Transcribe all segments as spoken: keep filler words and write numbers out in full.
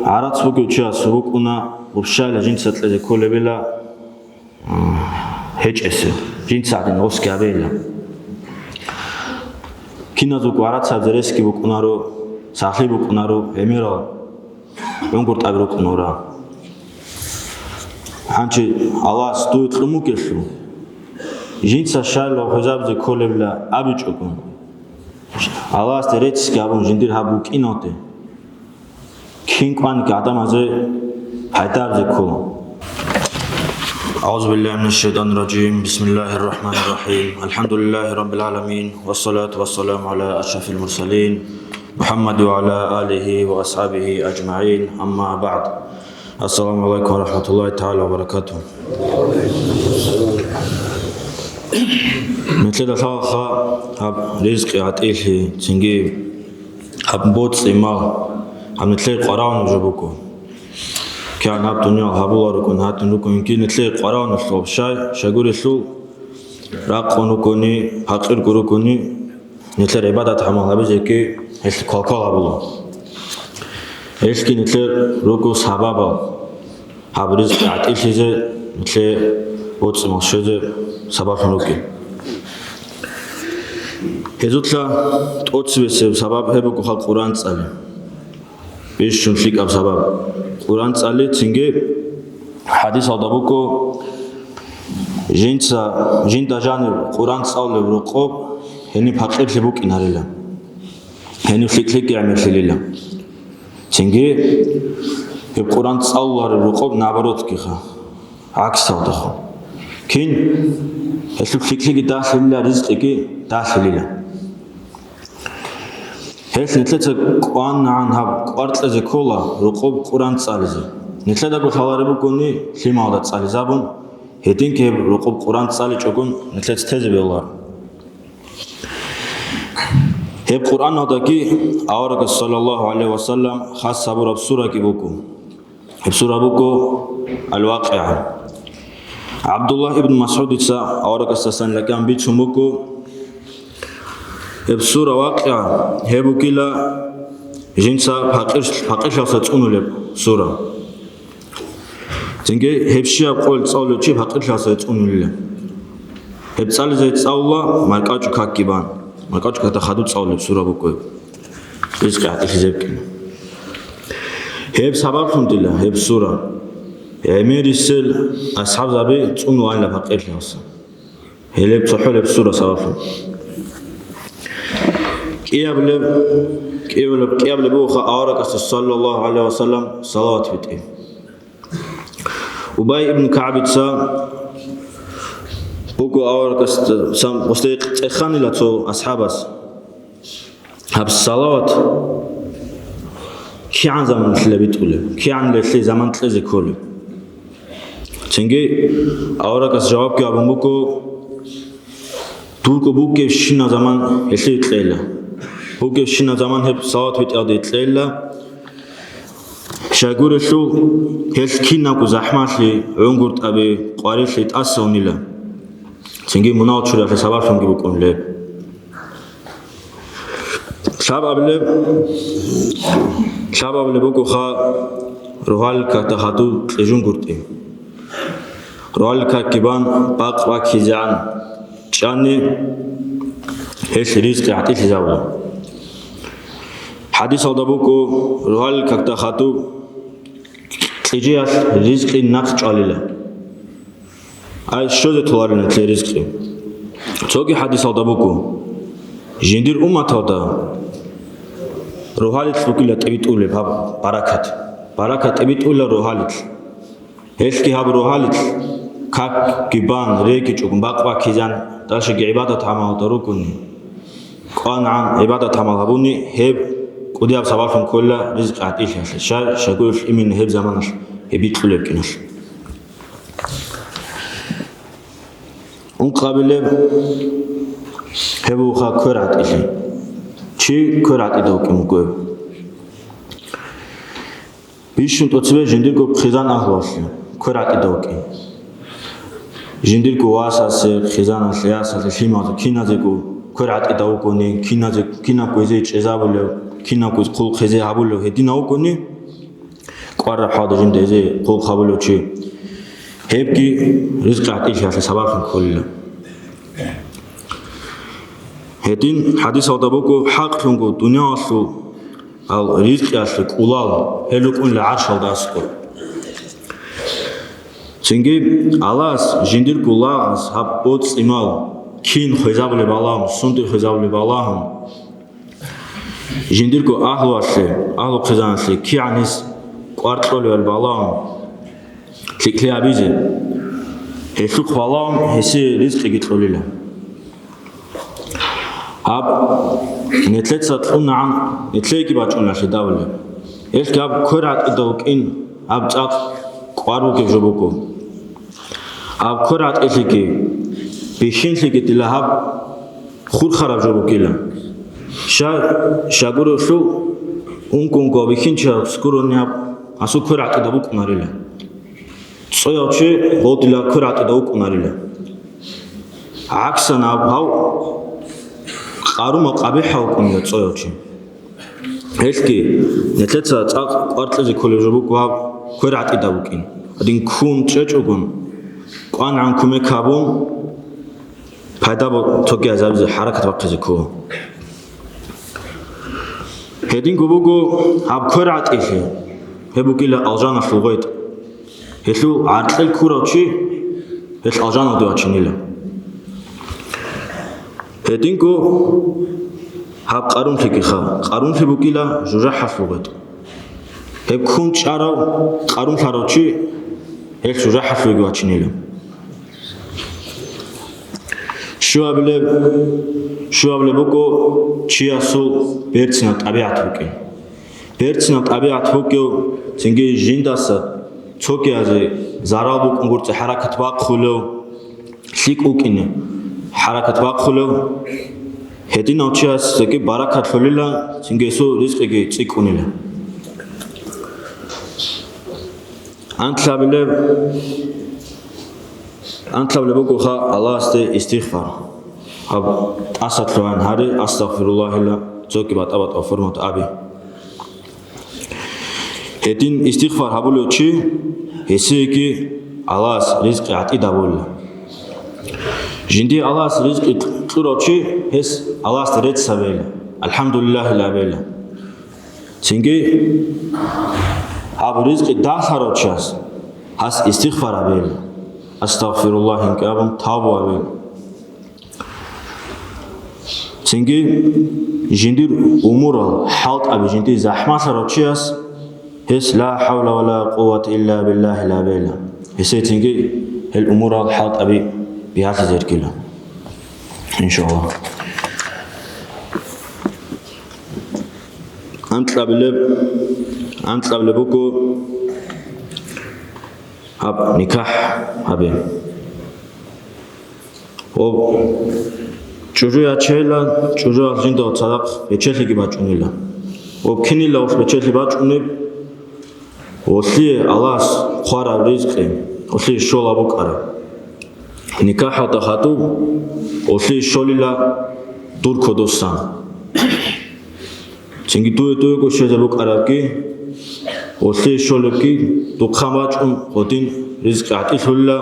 ГӀарац бугев чияс букӀуна гъубщайила жинца кьезе кколебила, м, гьечӀесеб, жинца гьадин гъосги гьабейила. Киназулго гӀарацаб ресги букӀунаро, сахлъи букӀунаро, гӀемерал гӀунгутӀаби рукӀунара. Гьанже Аллагьас дуе кьун бугелъул, жинца щайила хвезабизе кколебила абичӀого, Аллагьасде реццги гьабун жиндир гьаб букӀиналде, кин кӀванги гӀадамазе пайда гьабизе ккола. أعوذ بالله من الشيطان الرجيم. بسم الله الرحمن الرحيم. الحمد لله رب العالمين. والصلاة والسلام على أشرف المرسلين محمد وعلى آله وأصحابه أجمعين. أما بعد. السلام عليكم ورحمة الله تعالى وبركاته. Нилъеда лъалаха гьаб ризкъи гӀатӀилъи, цинги гьаб боцӀи-мал, гьаб нилъее къваригӀун нуж буго. КигӀан гьаб дуниял гьабулел рукӀун, гьадин рукӀун, инги нилъее къваригӀун нуж, щай, щайгурелъул ракъун рукӀуни, пакъирго рукӀуни, нилъер гӀибадат-гӀамал гьабизеги гьелъ квалквал гьабула. Гьелъги нилъер руго сабабал, гьаб ризкъи гӀатӀилъизе нилъее боцӀи-мал щвезе сабаблъун ругел. Гьезулъа тӀоцебесеб сабаб гьеб буго халкъ Къуръан цӀали. Бищун лъикӀаб сабаб. Къуръан цӀали цинги хӀадисалда буго, жинца, жинда жаниб Къуръан цӀалулеб рокъоб гьениб пакъирлъи букӀинарила, гьениб лъикӀ-лъикӀ гӀемерлъилила. Цинги гьеб Къуръан цӀалулареб рокъоб наоборотгиха, гӀаксалдахун. Кин? Гьелъул лъикӀлъиги далъилила, ризкъиги далъилила. Гьелъ нилъеца кӀванагӀан гьаб кӀвар кьезе ккола рокъоб Къуръан цӀализе. Нилъедаго лъалареб бугони лъималда цӀализабун, гьединги гьеб рокъоб Къуръан цӀаличӀогун нилъеца тезе бегьуларо. Гьеб Къуръаналдаги аварагас, саллаллагьу гӀалайгьи ва саллам, хас гьабураб сураги буго. Гьеб сура буго Ал-ВакъигӀа. ГӀабдуллагь ибн МасгӀудица аварагасдасан ракӀан бицун буго, гьеб сура ВакъигӀа гьеб бугила жинца пакъир-, пакъирлъиялдаса цӀунулеб сура. Цинги гьеб щибаб къойил цӀалулев чи пакъирлъиялдаса цӀунулила. Гьеб цӀализе цӀалула маркӀачӀул какги бан, маркӀачӀул какда хадуб цӀалулеб сура буго гьеб. Ризкъи гӀатӀилъизеб кӀина. Гьеб сабаблъун дила гьеб сура гӀемерисел асхӀабзаби цӀунуланила пакъирлъиялдаса. Гьелеб цохӀолеб сура сабаблъун. КӀиябилеб, кӀиябилеб, кӀиябилеб бугоха аварагасда, саллаллагьу гӀалайгьи ва саллам, салават битӀи. Убай ибн КагӀбица буго аварагасда, сам-, гъосда цӀеханила цо асхӀабас. Гьаб салават кигӀан заманалъила битӀулеб, кигӀанилелъе заман кьезе кколеб? Цинги аварагас жавабги гьабун буго, дурго бугебщинаб заман гьелъие кьела. Бугебщинаб заман гьеб салават битӀиялде кьела. Щайгурелъул гьелъ кинабго захӀмалъи, гӀунгутӀаби, къварилъи тӀаса унила. Цинги мунагьал чуриялъе сабаблъунги букӀунилеб. Лъабабилеб, лъабабилеб бугоха рогьалил какда хадуб кьижунгутӀи. Рогьалил какги бан бакъ баккизегӀан чӀани, гьелъ ризкъи гӀатӀилъизабула. ХӀадисалда буго, рогьалил какда хадуб кьижиялъ ризкъи нахъ чӀвалила. Ай, щвезе толарила нилъее ризкъи. Цоги хӀадисалда буго, жиндир умматалда рогьалилъ бугила тӀибитӀулеб гьаб баракат. Баракат тӀибитӀула рогьалилъ. Гьелъги гьаб рогьалилъ какги бан регичӀогун бакъ баккизан, дальшеги гӀибадат-гӀамалда рукӀуни, кӀванагӀан гӀибадат-гӀамал гьабуни, гьеб кӀудияб сабаблъун ккола ризкъи гӀатӀилъиялъе, щай-, щайгурелъул именно гьеб заманалъ гьеб бикьулеб кӀиналъ. Ункъабилеб гьеб бугоха квер гӀатӀилъи. Чи квер гӀатӀида вукӀин вугев? Бищун тӀоцебе жиндирго хъизан агьлуялъе квер гӀатӀида вукӀин. Жиндирго васасе, хъизаналъе, ясалъе, лъималъе, киназего квер гӀатӀида вукӀуни, киназе-, кинабго гьезие чӀезабулев, кинабго хъулухъ гьезие гьабулев гьединав вукӀуни, кӀвараб хӀалда жинда гьезие хъулухъ гьабулев чи, гьебги ризкъи гӀатӀилъиялъе сабаблъун кколила. Гьедин хӀадисалда буго, хӀакълъунго дуниялалъул ал ризкъиялъе кӀулал, гьел рукӀунила гӀаршалда аскӀор. Цинги Аллагьас жиндирго лагъас гьаб боцӀи-мал кин хвезабулеб балагьун, сунде хвезабулеб балагьун, жиндирго агьлуялъе, агьлу-хъизаналъе кигӀан гьес кӀвар кьолебали балагьун, лъикӀлъи гьабизе, гьелъухъ балагьун гьесие ризкъиги кьолила. Гьаб нилъеца кьунагӀан, нилъееги бачӀуна лъидабали. Гьелъги гьаб квер гӀатӀида вукӀин, гьаб цӀакъ кӀвар бугеб жо буго. Гьаб квер гӀатӀилъиги, бихьинлъиги дила гьаб хурхараб жо бугила. Щай, щай гурелъул, ункъо-ункъо бихьинчияс гурони гьаб, гьасул квер гӀатӀида букӀунарила. ЦӀояв чи гъодила квер гӀатӀида вукӀунарила. ГӀаксан гьаб, гьав къарумал къабихӀав вукӀунила цӀояв чи. Гьелъги, нилъеца цӀакъ кӀвар кьезе кколеб жо буго гьаб квер гӀатӀида вукӀин. Гьадин ккун чӀечӀогун, кӀванагӀан кумек гьабун, пайда бо-, цогиязабизе хӀаракат бахъизе ккола. Гьединго буго гьаб квер гӀатӀилъи, гьеб бугила алжаналъул гъветӀ. Гьелъул гӀаркьел ккурав чи, гьелъ алжаналде вачинила. Гьединго гьаб къарумлъигиха, къарумлъи бугила жужахӀалъул гъветӀ. Гьеб ккун чӀарав къарумлъарав чи, гьелъ жужахӀалъулги вачинила. Щуабилеб, щуабилеб буго чиясул берцинаб тӀабигӀат букӀин. Берцинаб тӀабигӀат бугев, цинги жиндаса цогиязе зарал букӀун гурцӀи хӀаракат бахъулев, лъикӀ вукӀине хӀаракат бахъулев, гьединав чиясдаги баракат лъолила, цинги гьесул ризкъиги цӀикӀкӀунила. Анлъабилеб, анлъабилеб бугоха Аллагьасде истигъфар. Гьаб тӀасалъугьан гьари, астагъфируллагьила, цоги батӀа-батӀа формат аби. Гьедин истигъфар гьабулев чи, гьесиеги Аллагьас ризкъи гӀатӀид гьабула. Жинди Аллагьас ризкъи кьурав чи, гьес Аллагьасда рецц гьабейла, алхӀамдулиллагьила абейла. Цинги гьаб ризкъи дагьлъарав час гьас истигъфар гьабейла, астагъфируллагь инкъи абун тавбу гьабейла. Цинги жиндир умурал хӀалтӀаби жиндир захӀмалъарав чияс гьес ла хӀавла ва ла къуввата илла биллагьила абейла. Гьесие цинги гьел умурал хӀалтӀаби бигьалъизе рукӀила. Иншаллагь. Анкьабилеб, анкьабилеб буго гьаб никахӀ гьабе. Ва чӀужу ячейилан, чӀужуялъ жинда цадахъ бечелъиги бачӀунила. Ва кинила гьелъ бечелъи бачӀунеб? Гьелъие Аллагьас хъвараб ризкъи, гьелъие щолаб букӀараб. НикахӀалда хадуб гьелъие щолила дур кодосан. Цинги дуе-дуего щвезе букӀарабги, гьелъие щолебги, духъан бачӀун гьедин ризкъи гӀатӀилъулила,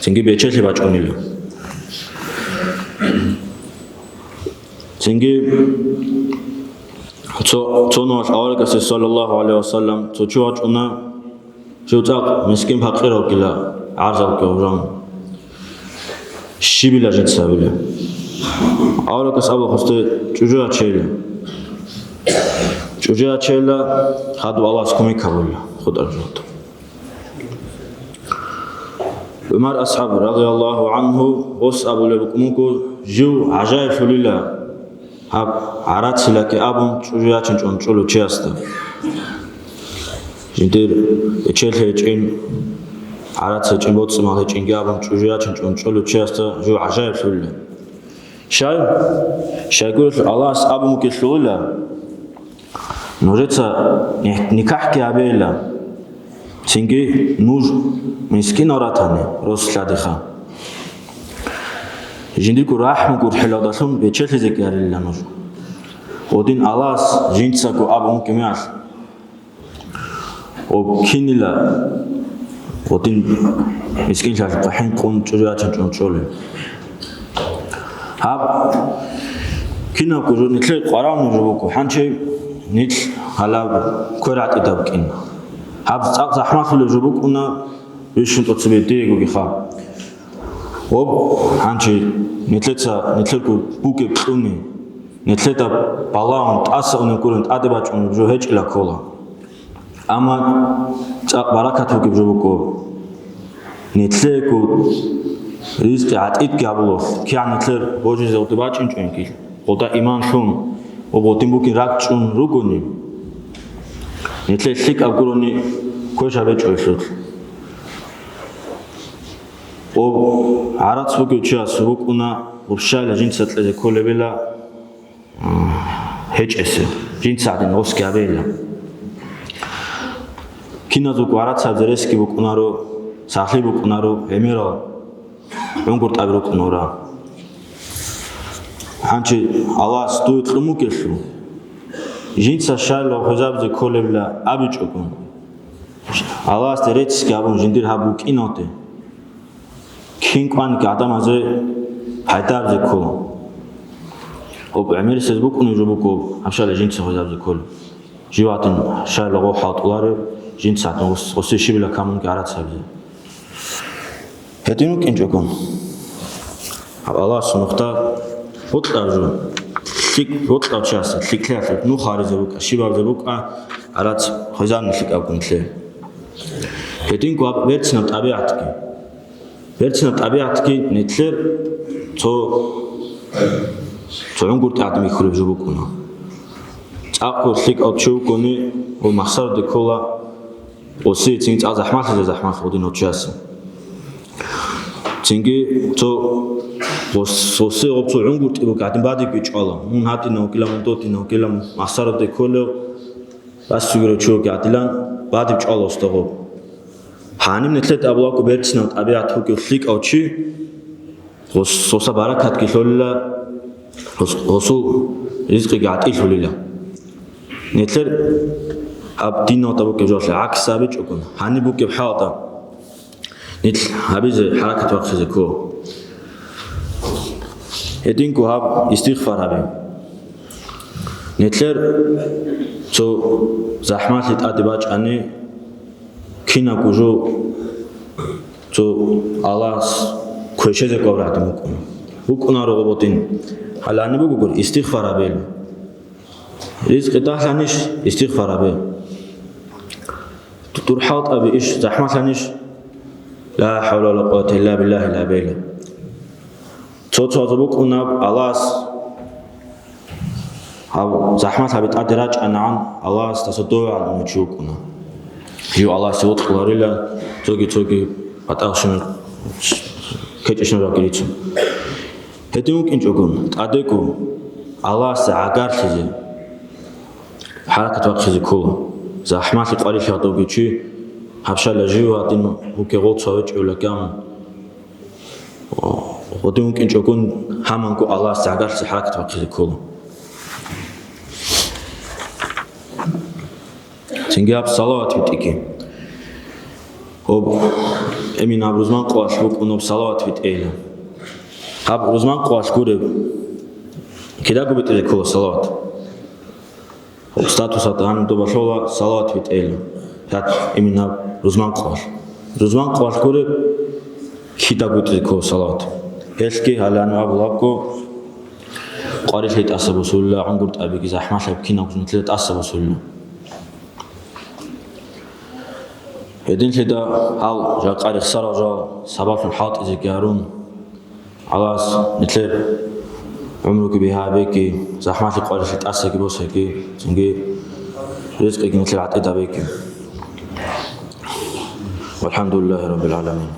цинги бечелъи бачӀунила. Цинги цо, цо нухалъ аварагасде, саллаллагьу гӀалайгьи ва саллам, цо чи вачӀуна, жив цӀакъ мискин-пакъирав вукӀила, гӀарзал вукӀила гьав. Щибила жинца гьабила? Аварагас абула гьесде: «ЧӀужу ячейила. ЧӀужу ячейила, хадуб Аллагьас кумек гьабула, хутӀараб жо». ГӀумар асхӀаб, радияллагьу гӀангьу, гьес абулеб букӀун буго, жив гӀажаиблъулила гьаб гӀарацилаки абун чӀужу ячинчӀун чӀолев чиясда. Жиндир бечелъи гьечӀин, гӀарац гьечӀин, боцӀи-мал гьечӀинги абун чӀужу ячинчӀун чӀолев чиясда жив гӀажаиблъулила. Щай? Щайгурелъул Аллагьас абун бугелъулила, нужеца ни-, никахӀги гьабейила, цинги нуж мискинал ратани рос лъадиха. Жиндирго рахӀму гурхӀелалдалъун бечелъизеги гьарилила нуж. Гьедин Аллагьас жинцаго абун бугеб мехалъ, Об кинила гъодин мискинлъалъухъа хӀинкъун чӀужу ячинчӀун чӀолел. Гьаб кинабго жо нилъер къварав нуж буго, хӀанчи нилъ гьалаб квер гӀатӀидаб кӀин. Гьаб цӀакъ захӀмалъулеб жо букӀуна, бищун тӀоцебе диегоги ха. Об, хӀанчи нилъеца, нилъерго бугеб кьуни, нилъеда балагьун тӀаса унеб гурин тӀаде бачӀун жо гьечӀила ккола. Амма цӀакъ баракат бугеб жо буго. Нилъего ризкъи гӀатӀидги гьабулелъ, кигӀан нилъер божизе гъода бачӀинчӀониги, гъода иман лъун ва гъодин бугин ракӀчӀун ругони, нилъее лъикӀаб гурони квеш гьабичӀо гьелъулъ. Об гӀарац бугев чияс букӀуна гъубщайилан жинца кьезе кколебила гьечӀесев, жинца гьадин гъосги гьабейилан. Киназул гӀарацаб жересги букӀунаро, сахлъи букӀунаро, гӀемерал гӀунгуртӀаби рукӀунаро. ХӀанчи Аллагьас дуе кьун бугелъул, жинца щайилан хвезабизе кколебила абичӀого, Аллагьасде реццги гьабун жиндир гьаб букӀиналде, кин кӀванги гӀадамазе пайда гьабизе ккола. Об гӀемерисез букӀунеб жо буго гьаб щайилан жинца хвезабизе кколеб. Жив гьадин щайилан гъов хӀалтӀуларев, жинца гьадин гъос-, гъосие щибила камунги гӀарац гьабизе. Гьедин вукӀинчӀого, гьаб Аллагьасул нухда бокьарав жо, лъикӀ бокьарав чиясда лъикӀлъиялъе нух гьаризе букӀа, щибабизе букӀа, гӀарац хвезабуни лъикӀаб гунлъе. Гьединго гьаб берцинаб тӀабигӀатги. Берцинаб тӀабигӀатги нилъер цо, цо гӀунгуртӀи гӀадин бихьулеб жо букӀуна. ЦӀакъго лъикӀав чи вукӀуни, гьев махсараде ккола, гъосие цинги цӀакъ захӀмалъизе захӀмалъ гъодинав чиясе. Цинги цо гъос-, гъосие гъоб цо гӀунгуртӀи буго гӀадин бадибги чӀвала. Мун гьадинав вукӀила, мун додинав вукӀила, махсараде кколев, Вас цогидав чи вугев гӀадилан бадиб чӀвала гъосда гъоб. Гьаниб нилъеда абулебго берцинаб тӀабигӀат бугев лъикӀав чи, гъос-, гъоса баракатги лъолила, гъос-, гъосул ризкъиги гӀатӀилъулила. Нилъер гьаб диналда бугеб жоялъе гӀакс гьабичӀого, гьаниб бугеб хӀалда. Нилъ гьабизе хӀаракат бахъизе ккола. Гьединго гьаб, истигъфар гьабе. Нилъер цо захӀмалъи тӀаде бачӀани, кинабго жо цо Аллагьас квешезе кколеб гӀадин букӀуна. БукӀунаро гъоб гьедин. Гьале гьаниб бугогури, истигъфар гьабе. Ризкъи тӀалъанищ, истигъфар гьабе. Дур хӀалтӀаби иш захӀмалъанищ? Ла хӀавла ва ла къуввата илла биллагьи гьабейла. Цо-цояз букӀунеб Аллагьас гьаб захӀмалъаби тӀаде рачӀанагӀан, Аллагьасдаса дугӀа гьабулев чи вукӀуна. Жив Аллагьасе вокьуларила, цоги-цоги батӀалщинал кечӀищинал рагӀи рицун. Гьедин вукӀинчӀогун, тӀадего Аллагьасда гӀагарлъизе хӀаракат бахъизе ккола. ЗахӀмалъи къварилъи гьадавги чи, гьаб щайила жив гьадин вукӀе гъолцо гьавичӀевлъи гьамун. Гъодин вукӀинчӀогун гьаманго Аллагьасда гӀагарлъизе хӀаракат бахъизе ккола. Цинги гьаб салават битӀиги. Гьоб, амин, гьаб рузман къоялъ букӀун гьоб салават битӀейилан. Гьаб рузман къоялъ гуреб, кидаго битӀизе ккола салават. Гьоб статусалда гьаниб доба лъола салават битӀейилан. Гьаб, амин, гьаб рузман къоялъ. Рузман къоялъ гуреб, кидаго битӀизе ккола салават. Гьелъги гьале гьаниб абулебго, къварилъи тӀаса босулила, гӀунгуртӀабиги захӀмалъаб кинабго нилъеда тӀаса босулила. Гьединлъидал гьал жакъа рехсарал жал сабаблъун хӀалтӀизеги гьарун, Аллагьас нилъер гӀумруги бигьа гьабеги, захӀмалъи къварилъи тӀасаги босаги, цинги ризкъиги нилъер гӀатӀида гьабеги. ВалхӀамдулиллагьи раббил гӀаламин.